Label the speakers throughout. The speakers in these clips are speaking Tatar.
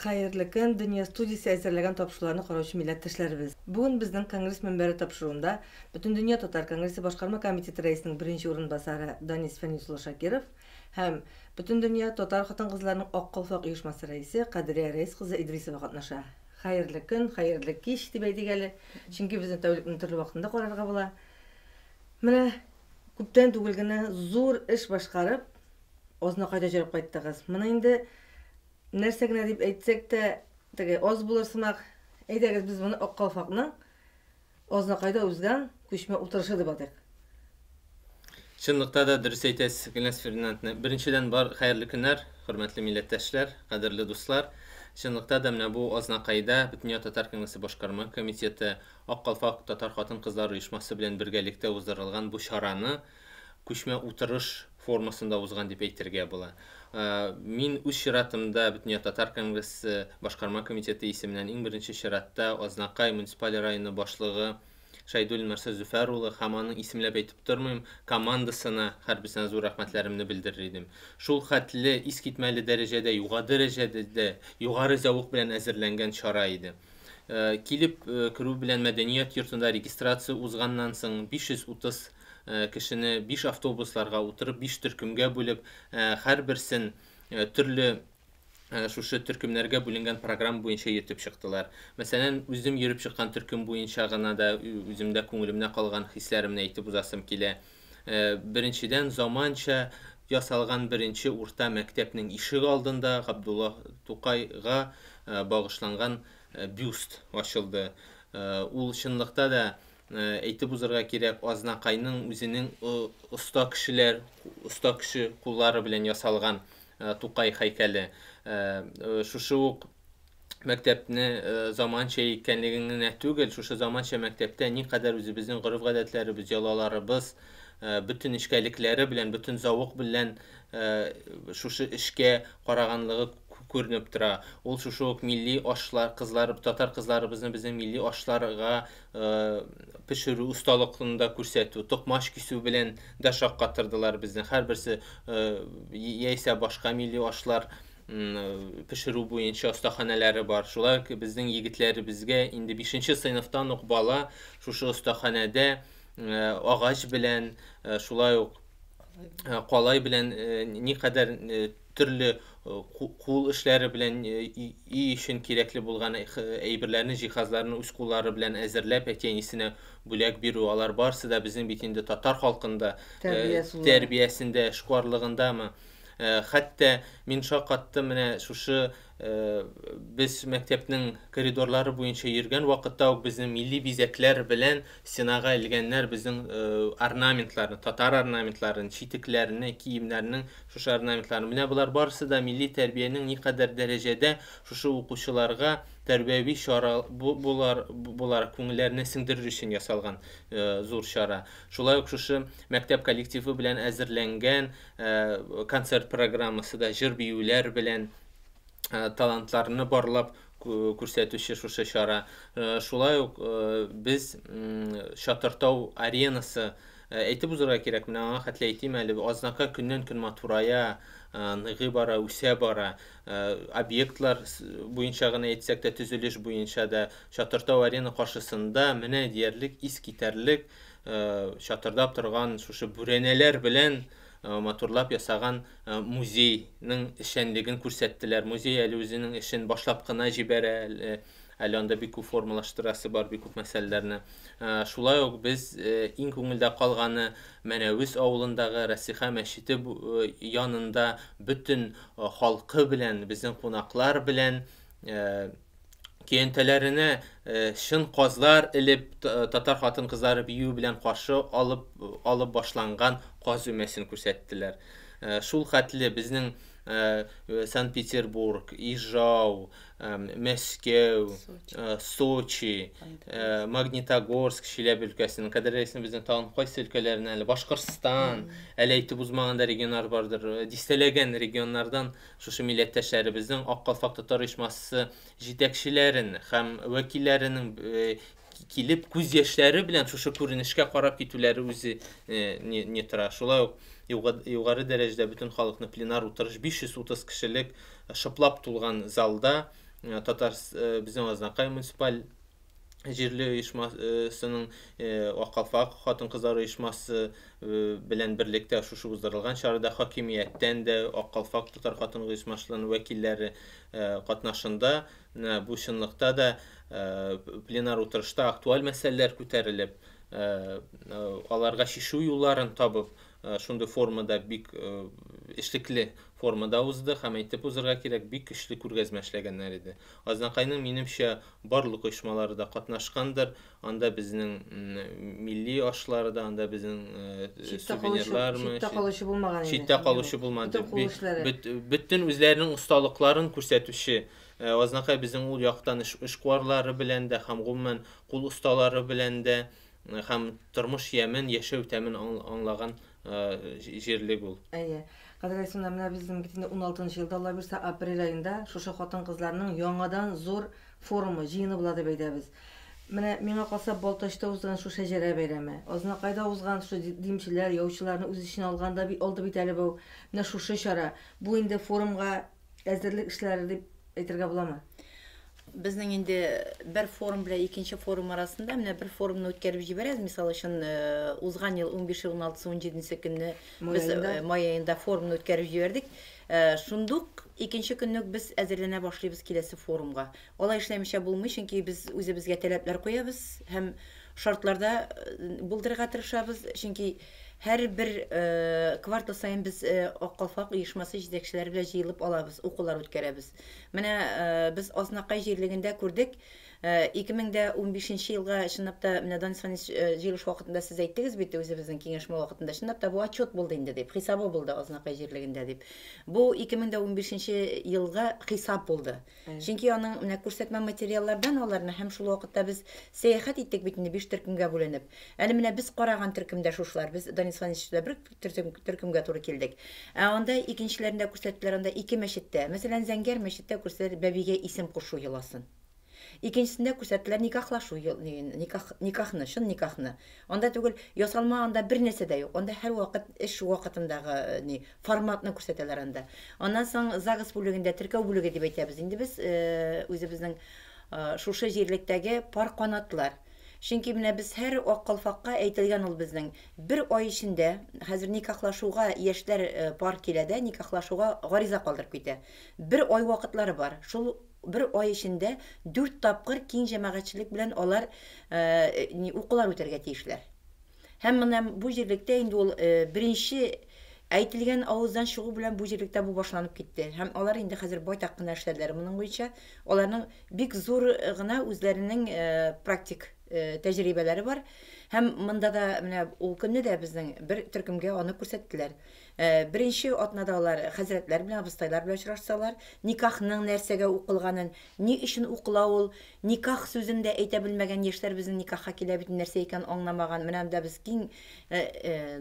Speaker 1: Хәерле көн, Дөнья студиясе әзерләгән тапшыруларны караучы милләттәшләребез. Бүген безнең Конгресс мөнбәре тапшыруында Бөтендөнья татар конгрессы башкарма комитеты рәисенең беренче урынбасары Данис Фәнис улы Шакиров һәм Бөтендөнья татар хатын-кызларының Ак калфак оешмасы рәисе Кадрия Рәис кызы Идрисова катнаша. Хәерле көн, хәерле кич дип әйтик әле, чөнки безне тәүлекнең төрле вакытында карарга була. Менә күптән түгел генә зур эш башкарып, Азнакайда җөреп кайттыгыз. Моны инде нәрсә генә дип әйтсәк тә, теге аз булыр сымак. Әйдәгез, без моны Ак калфакның Азнакайда узган күчмә утырышы дип атыйк.
Speaker 2: Чынлыкта да дөрес әйтәсез, Гөлназ Фердинандовна. Беренчедән, бар хәерле көннәр, хөрмәтле милләттәшләр, кадерле дуслар. Чынлыкта да менә бу Азнакайда Бөтендөнья татар конгрессы башкарма комитеты, Ак калфак татар хатын-кызлар оешмасы белән бергәлектә уздырылган бу чараны күчмә утырыш формасында узган дип әйтергә була. Мин үз чиратымда Бөтендөнья татар конгрессы башкарма комитеты исеменнән иң беренче чиратта Азнакай муниципаль районы башлыгы Шәйдуллин Марсель Зөфәр улы һәм аның исемләп әйтеп тормыйм, командасына һәрберсенә зур рәхмәтләремне белдерер идем. Шул хәтле искитмәле дәрәҗәдә, югары дәрәҗәдә, югары зәвык белән әзерләнгән чара иде. Килеп керү белән мәдәният йортында регистрация узганнан соң 530 кешене 5 автобусларга утырып, 5 төркемгә бүлеп, һәрберсен төрле шушы төркемнәргә бүленгән программа буенча йөртеп чыктылар. Мәсәлән, үзем йөреп чыккан төркем буенча гына да үземдә күңелемдә калган хисләремне әйтеп узасым килә. Беренчедән, заманча ясалган беренче урта мәктәпнең ишек алдында Габдулла Тукайга багышланган бюст ачылды. Ул чынлыкта да әйтеп узарга кирәк, Азнакайның үзенең оста кешеләр, оста кеше куллары белән ясалган Тукай һәйкәле. Шушы ук мәктәпне заманча икәнлеген генә түгел, шушы заманча мәктәптә никадәр үзебезнең гореф-гадәтләребез, йолаларыбыз, бөтен нечкәлекләре белән, бөтен зәвык белән шушы эшкә караганлыгы күренеп тора. Ул шушы ук милли ашлар, кызлар, татар кызларыбызны безнең милли ашларга пешерү осталыгын да күрсәтү, токмач кисү белән дә шаккатырдылар безне. Һәрберсе яисә башка милли ашлар пешерү буенча остаханәләре бар. Шулай ук безнең егетләребезгә инде 5 сыйныфтан ук бала шушы остаханәдә агач белән, шулай ук калай белән никадәр төрле кул эшләре белән өй өчен кирәкле булган әйберләрне, җиһазларны үз куллары белән әзерләп әти-әнисенә бүләк бирү, алар барысы да безнең бит инде татар халкында тәрбиясендә, эшкуарлыгындамы. Хәтта мин шаккаттым, менә шушы без мәктәпнең коридорлары буенча йөргән вакытта ук безнең милли бизәкләр белән стенага элгәннәр безнең орнаментларны, татар орнаментларын, читекләрне, киемнәрнең шушы орнаментларын. Менә болар барысы да милли тәрбиянең никадәр дәрәҗәдә шушы укучыларга тәрбияви чара булар, буларак күңелләренә сеңдерер өчен ясалган зур чара. Шулай ук шушы мәктәп коллективы белән әзерләнгән концерт программасы да җыр биюләр белән талантларны барлап күрсәтүче шушы чара. Шулай ук без Чатыртау аренасы әйтеп узарга кирәк, менә аңа хәтле әйтим әле, Азнакай көннән-көн матурая, ныгый бара, үсә бара. Объектлар буенча гына әйтсәк тә, төзелеш буенча да Чатыртау арена каршысында менә диярлек искитәрлек чатырдап торган шушы бүрәнәләр белән матурлап ясаган музейның эшчәнлеген күрсәттеләр. Музей әле үзенең эшен башлап кына җибәрә, әле анда бик күп формалаштырасы бар, бик күп мәсьәләләрне. Шулай ук без иң күңелдә калганы Мәнәвез авылындагы Расиха мәчете янында бөтен халкы белән, безнең кунаклар белән көянтәләренә чын казлар элеп, татар хатын-кызлары бию белән каршы алып, алып башланган каз өмәсен күрсәттеләр. Шул хәтле безнең Санкт-Петербург, Ижау, Мәскәү, Сочи, Магнитогорск, Чиләбе өлкәсенең, кадерле рәиснең безнең тагын кайсы өлкәләренә әле, Башкортстан, әле әйтеп узмаган да регионнар бардыр, дистәләгән регионнардан шушы милләттәшләребезнең Ак калфак татар оешмасы җитәкчеләрен һәм вәкилләренең килеп күз яшьләре белән шушы күренешкә карап китүләре үзе не, не тора. Шулай ук югары дәрәҗәдә бөтен халыкны пленар утырыш 530 кешелек шыплап тулган залда Татар безнең Азнакай муниципаль җирле оешмасының Ак калфак хатын-кызлар оешмасы белән берлектә шушы уздырылган чарада хакимияттән дә Ак калфак татар хатын оешмасының вәкилләре катнашында бу чынлыкта да пленар утырышта актуаль мәсьәләләр күтәрелеп, аларга чишү юлларын табып, шундый формада бик эшлекле формада узды һәм әйтеп узырга кирәк, бик көчле күргәзмә эшләгәннәр иде. Азнакайның, минемчә, барлык оешмалары да катнашкандыр. Анда безнең милли ашлары да, анда безнең сувенирлармы,
Speaker 1: читтә калучы булмаган
Speaker 2: иде. Читтә калучы булмады. Бөтен үзләренең осталыкларын күрсәтүче Азнакай безнең ул яктан эшкуарлары белән дә һәм гомумән кул осталары белән дә һәм тормыш ямен, яшәү тәмен аңлаган җирлек ул.
Speaker 1: Әйе. Кадерле Айсуна, менә безнең бит инде 16 елда, Алла бирсә, апрель аенда шушы хатын-кызларның яңадан зур форумы, җыены була дип әйтәбез. Менә миңа калса, Балтачта узган шул шәҗәрә бәйрәме, Азнакайда узган шул димчеләр, яучыларны үз эченә алган да алды бит әле бу. Менә шушы чара. Бу инде форумга әзерлек эшләре дип әйтергә буламы?
Speaker 3: Безнең инде бер форум белән икенче форум арасында менә бер форумны үткәреп җибәрәбез. Мисал өчен, узган ел 15, 16, 17 көнне без май аенда форумны үткәреп җибәрдек. Шундук икенче көнне үк без әзерләнә башлыйбыз киләсе форумга. Алай эшләмичә булмый, чөнки без үзебезгә таләпләр куябыз һәм шартларда булдырырга тырышабыз, чөнки һәрбер квартал саен без Ак калфак оешмасы җитәкчеләре белән җыелып алабыз, укулар үткәрәбез. Менә без Азнакай җирлегендә күрдек, 2015 елга чынлап та менә Данис Фәнис җыелыш вакытында сез әйттегез бит, үзебезнең киңәшмә вакытында, чынлап та бу отчет булды инде дип, хисабы булды Азнакай җирлегендә дип. Бу 2015 елга хисап булды. Чөнки аның менә күрсәтмә материаллардан аларны һәм шул вакытта без сәяхәт иттек бит инде 5 төркемгә бүленеп. Әле менә без караган төркемдә шушылар, без Данис Фәнисович белән бер төркемгә туры килдек. Ә анда икенчеләрендә күрсәттеләр, анда ике мәчеттә. Мәсәлән, Зәңгәр мәчеттә күрсәттеләр бәбигә исем кушу йоласын. Икенчесендә күрсәттеләр никахлашу никахны, чын никахны. Анда түгел, ясалма анда бер нәрсә дә юк. Анда һәр вакыт эш вакытындагы ни форматны күрсәтәләр анда. Аннан соң ЗАГС бүлегендә теркәү бүлеге дип әйтәбез. Инде без үзебезнең шушы җирлектәге пар канатлар. Чөнки менә без һәр ак калфакка әйтелгән ул безнең бер ай эчендә хәзер никахлашуга яшьләр пар килә дә никахлашуга гариза калдырып китә. Бер ай вакытлары бар. Шул бер ай эчендә 4 тапкыр киң җәмәгатьчелек белән алар укулар үтәргә тиешләр. Һәм менә бу җирлектә инде ул беренче әйтелгән авыздан чыгу белән бу җирлектә бу башланып китте. Һәм алар инде хәзер байтак кына эшләделәр моның буенча. Аларның бик зур гына үзләренең практик тәҗрибәләре бар. Һәм монда да менә ул көнне дә безнең бер төркемгә аны күрсәттеләр. Беренче атнада алар хәзрәтләр белән, абыстайлар белән очрашсалар, никахның нәрсәгә укылганын, ни өчен укыла ул, никах сүзен дә әйтә белмәгән яшьләр безнең никахка килә бит, нәрсә икәнен аңламаган. Менә монда без киң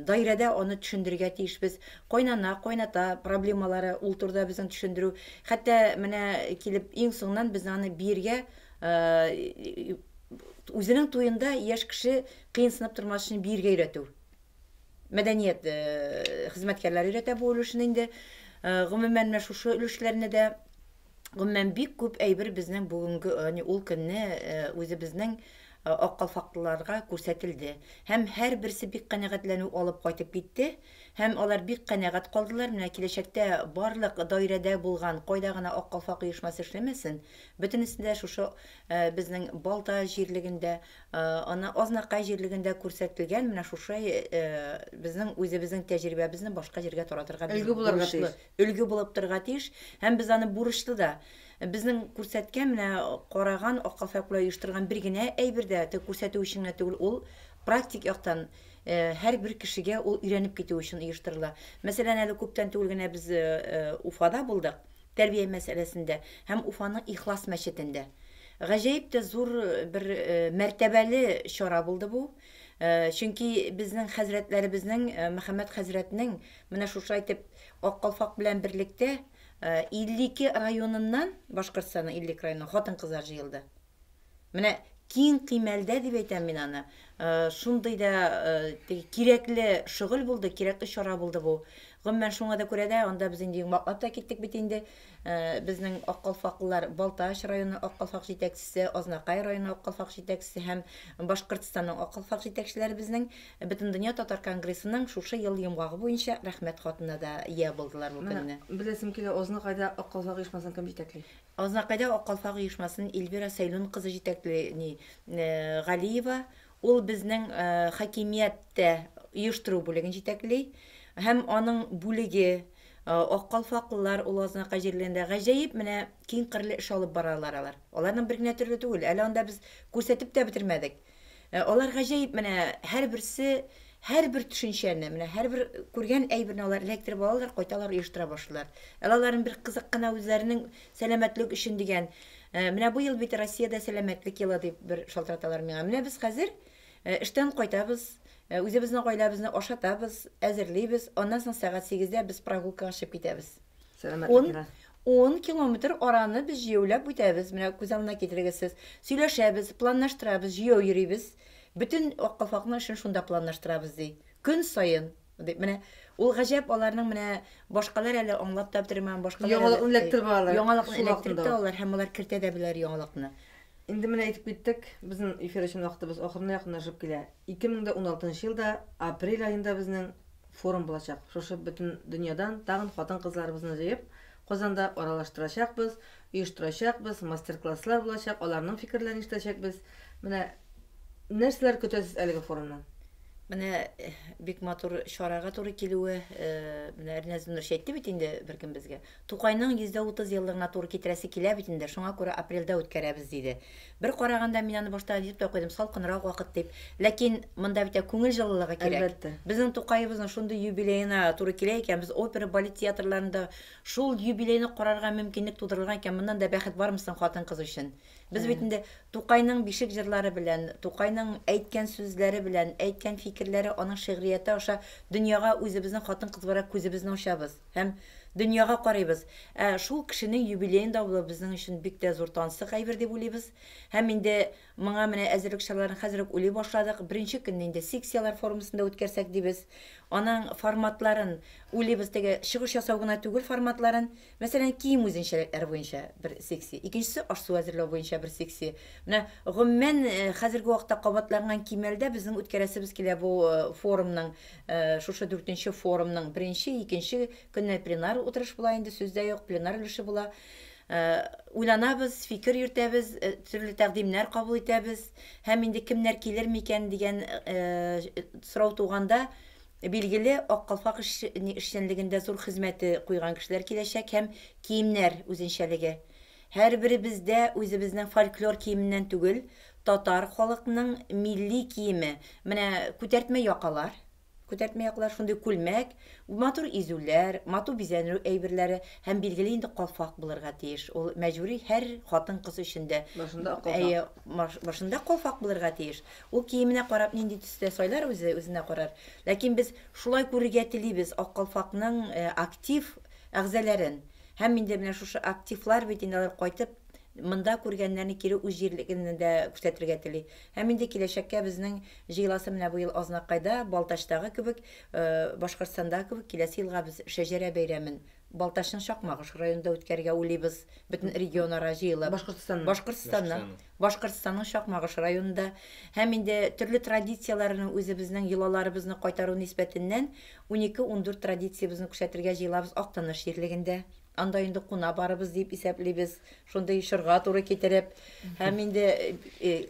Speaker 3: даирәдә аны төшендерергә тиешбез. Кайнана, кайната проблемалары ул турыда безнең төшендерү. Хәтта менә килеп иң соңыннан без аны биргә үзенең туенда яшь кеше кыенсынып тормас өчен биргә өйрәтү. Мәдәният хезмәткәрләре өйрәтә бу өлешне инде. Гомумән, менә шушы өлешләрне дә, гомумән, бик күп әйбер безнең бүгенге, ягъни ул көнне үзебезнең ак калфаклыларга күрсәтелде. Һәм һәрберсе бик канәгатьләнү алып кайтып китте. Һәм алар бик канәгать калдылар. Менә киләчәктә барлык даирәдә булган, кайда гына ак калфак оешмасы эшләмәсен, бөтенесендә шушы безнең Балта җирлегендә, аны Азнакай җирлегендә күрсәтелгән менә шушы безнең үзебезнең тәҗрибәбезне башка җиргә таратырга без
Speaker 1: Өлге булырга
Speaker 3: бурычлы.
Speaker 1: тиеш.
Speaker 3: Өлге булып торырга тиеш. Һәм без аны бурычлы да. Безнең күрсәткән, менә караган, ак калфак белән оештырган бер генә әйбер дә тек күрсәтү өчен генә түгел, ул практик яктан һәрбер кешегә ул өйрәнеп китү өчен оештырыла. Мәсәлән, әле күптән түгел генә без Уфада булдык, тәрбия мәсьәләсендә һәм Уфаның Ихлас мәчетендә. Гаҗәеп тә зур бер мәртәбәле чара булды бу. Чөнки безнең хәзрәтләребезнең, Мөхәммәд хәзрәтнең менә шушы әйтеп Ак калфак белән берлектә 52 районыннан, Башкортстанның 52 районыннан хатын-кызлар җыелды. Менә киң кыймәлдә дип әйтәм мин аны. Шундый да теге кирәкле шөгыль булды, кирәкле чара булды бу. Гомумән, шуңа да күрә дә анда без инде йомгаклап та киттек бит инде. Безнең Ак калфаклылар Балтач районы Ак калфак җитәкчесе, Азнакай районы Ак калфак җитәкчесе һәм Башкортстанның Ак калфак җитәкчеләре безнең Бөтендөнья татар конгрессының шушы ел йомгагы буенча рәхмәт хатына да ия булдылар бу көнне.
Speaker 1: Беләсем килә, Азнакайда Ак калфак оешмасын кем җитәкли?
Speaker 3: Азнакайда Ак калфак оешмасын Эльвира Сәйлүн кызы җитәкли, ни, Галиева. Ул безнең хакимияттә оештыру бүлеген җитәкли һәм аның бүлеге Ак калфаклылар ул Азнакай җирлегендә гаҗәеп менә киң кырлы эш алып баралар алар. Аларның бер генә төрле түгел, әле анда без күрсәтеп тә бетермәдек. Алар гаҗәеп менә һәрберсе һәрбер төшенчәне, менә һәрбер күргән әйберне алар эләктереп алалар, кайталар, оештыра башлыйлар. Әле аларның бер кызык кына үзләренең сәламәтлек өчен дигән. Менә бу ел бит Россиядә сәламәтлек елы дип бер шалтыраталар миңа. Менә без хәзер эштән кайтабыз, үзебезнең гаиләбезне ашатабыз, әзерлибез. Аннан соң сәгать 8-дә без прогулкага чыгып китәбез.
Speaker 1: Сәламәтлек.
Speaker 3: 10 километр араны без җәяүләп үтәбез. Менә күз алдына китерегез сез. Сөйләшәбез, планлаштырабыз, җәяү йөрибез. Бөтен Ак калфакның эшен шунда планлаштырабыз, ди. Көн саен. Дип, менә ул гаҗәп аларның менә башкалар әле аңлап та бетермәгән, башкалар
Speaker 1: яңалыкны эләктереп алалар.
Speaker 3: Яңалыкны эләктереп тә алалар һәм алар кертә дә беләләр яңалыкны.
Speaker 1: Инде менә әйтеп киттек, безнең эфир өчен вакытыбыз ахырына якынлашып килә. 2016 елда апрель аенда безнең форум булачак. Шушы бөтен дөньядан тагын хатын-кызларыбызны җыеп, Казанда аралаштырачакбыз, оештырачакбыз, мастер-класслар булачак, аларның фикерләрен ишетәчәкбез. Менә нәрсәләр көтәсез әлеге форумнан?
Speaker 3: Менә бик матур чарага туры килүе, менә Риназ Зиннурович әйтте бит инде бер көн безгә. Тукайның 130 еллыгына туры китерәсе килә бит инде, шуңа күрә апрельдә үткәрәбез, диде. Бер караганда мин аны башта әйтеп тә куйдым, салкынрак вакыт дип. Ләкин монда бит күңел җылылыгы кирәк.
Speaker 1: Әлбәттә.
Speaker 3: Безнең Тукаебызның шундый юбилеена туры килә икән, без опера, балет театрларында шул юбилейны карарга мөмкинлек тудырылган икән, моннан да бәхет бармы соң хатын-кыз өчен? Без бит инде Тукайның бишек җырлары белән, Тукайның әйткән сүзләре белән, әйткән фикерләре, аның шигърияте аша дөньяга үзебезнең хатын-кыз буларак күзебезне ачабыз һәм дөньяга карыйбыз. Ә шул кешенең юбилеен да булу безнең өчен бик тә зур тансык әйбер дип уйлыйбыз. Һәм инде моңа менә әзерлек чараларын хәзер үк уйлый башладык. Беренче көнне инде секцияләр формасында үткәрсәк дибез. Аның форматларын уйлыйбыз, теге чыгыш ясау гына түгел форматларын. Мәсәлән, кием үзенчәлекләре буенча бер секция, икенчесе аш-су әзерләү буенча бер секция. Менә гомумән хәзерге вакытта кабатланган кимәлдә безнең үткәрәсебез килә бу форумның, шушы дүртенче форумның беренче, икенче көнне пленар утырыш була инде, сүз дә юк, пленар өлеше була. Уйланабыз, фикер йөртәбез, төрле тәкъдимнәр кабул итәбез. Һәм инде кемнәр килер микән дигән сорау туганда, билгеле, Ак калфак эшчәнлегендә зур хезмәте куйган кешеләр киләчәк һәм киемнәр үзенчәлеге. Һәрберебездә үзебезнең фольклор киеменнән түгел, татар халыкның милли киеме, менә күтәртмә якалар, күтәртмә якалар, шундый күлмәк, матур изүләр, матур бизәнү әйберләре һәм билгеле инде калфак булырга тиеш. Ул мәҗбүри һәр хатын-кыз өчен дә.
Speaker 1: Башында калфак.
Speaker 3: Әйе, башында калфак булырга тиеш. Ул киеменә карап нинди төстә сайлар үзе, үзенә карар. Ләкин без шулай күрергә телибез Ак калфакның актив әгъзаларын. Һәм инде менә шушы активлар бит инде алар кайтып монда күргәннәрне кире үз җирлегендә күрсәтергә тели. Һәм инде киләчәккә безнең җыеласы менә бу ел Азнакайда, Балтачтагы кебек, Башкортстандагы кебек киләсе елга без Шәҗәрә бәйрәмен Балтачның Чакмагыш районында үткәрергә уйлыйбыз. Бөтен регионара җыелып.
Speaker 1: Башкортстаннан.
Speaker 3: Башкортстаннан. Башкортстанның Чакмагыш районында. Һәм инде төрле традицияләрне үзебезнең йолаларыбызны кайтару нисбәтеннән 12-14 традициябезне күрсәтергә җыелабыз Актаныш җирлегендә. Анда инде куна барыбыз дип исәплибез, шундый чорга туры китереп. Һәм инде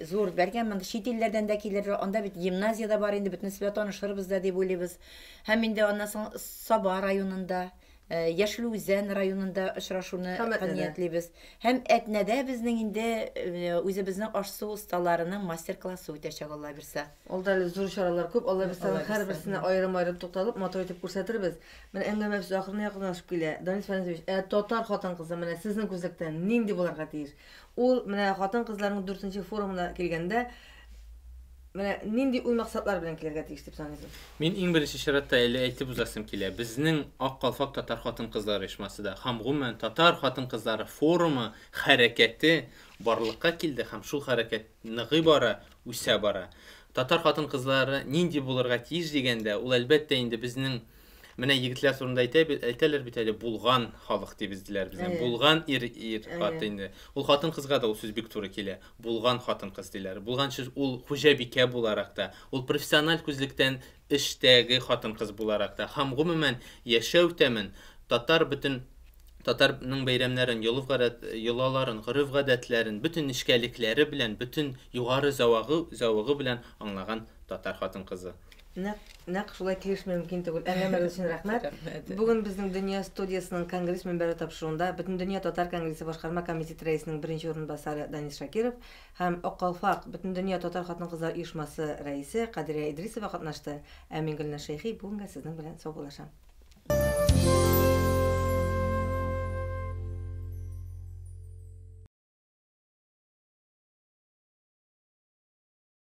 Speaker 3: зур бәргән монда чит илләрдән дә килерләр. Анда бит гимназия да бар инде, бөтенесе белән танышырбыз да дип уйлыйбыз. Һәм инде аннан соң Саба районында, Яшел Үзән районында очрашуны ниятлибез. Һәм Әтнәдә безнең инде үзебезнең аш-су осталарының мастер-классы үтәчәк, Алла бирсә.
Speaker 1: Алда әле зур чаралар күп, Алла бирсә, һәрберсенә аерым-аерым тукталып, матур итеп күрсәтербез. Менә әңгәмәбез ахырына якынлашып килә. Данис Фәнисович, ә татар хатын-кызы менә сезнең күзлектән нинди булырга тиеш? Ул менә хатын-кызларның дүртенче форумына килгәндә, менә нинди уй-максатлар белән килергә тиеш дип саныйсыз?
Speaker 2: Мин иң беренче чиратта әле әйтеп узасым килә. Безнең Ак калфак татар хатын-кызлары оешмасы да һәм гомумән татар хатын-кызлары форумы хәрәкәте барлыкка килде һәм шул хәрәкәт ныгый бара, үсә бара. Татар хатын-кызлары нинди булырга тиеш дигәндә, ул әлбәттә инде безнең Менә егетләр турында әйтә, әйтәләр бит әле, булган халык дибез диләр безнең. Булган ир ир ат инде. Ул хатын-кызга да ул сүз бик туры килә. Булган хатын-кыз диләр. Булган сүз ул хуҗабикә буларак та, ул профессиональ күзлектән эштәге хатын-кыз буларак та һәм гомумән яшәү тәмен, татар бөтен татарның бәйрәмнәрен, йолаларын, гореф-гадәтләрен, бөтен нечкәлекләре белән, бөтен югары зәвагы, зәвыгы белән аңлаган татар хатын-кызы.
Speaker 1: Нәкъ, нәкъ шулай килешми мөмкин түгел. Әңгәмәгез өчен рәхмәт. Рәхмәт. Бүген безнең Дөнья студиясенең Конгресс мөнбәре тапшыруында Бөтендөнья татар конгрессы башкарма комитеты рәисенең беренче урынбасары Данис Шакиров һәм Ак калфак Бөтендөнья татар хатын-кызлар оешмасы рәисе Кадрия Идрисова катнашты. Ә мин Гөлназ Шәйхи бүгенгә сезнең белән саубуллашам.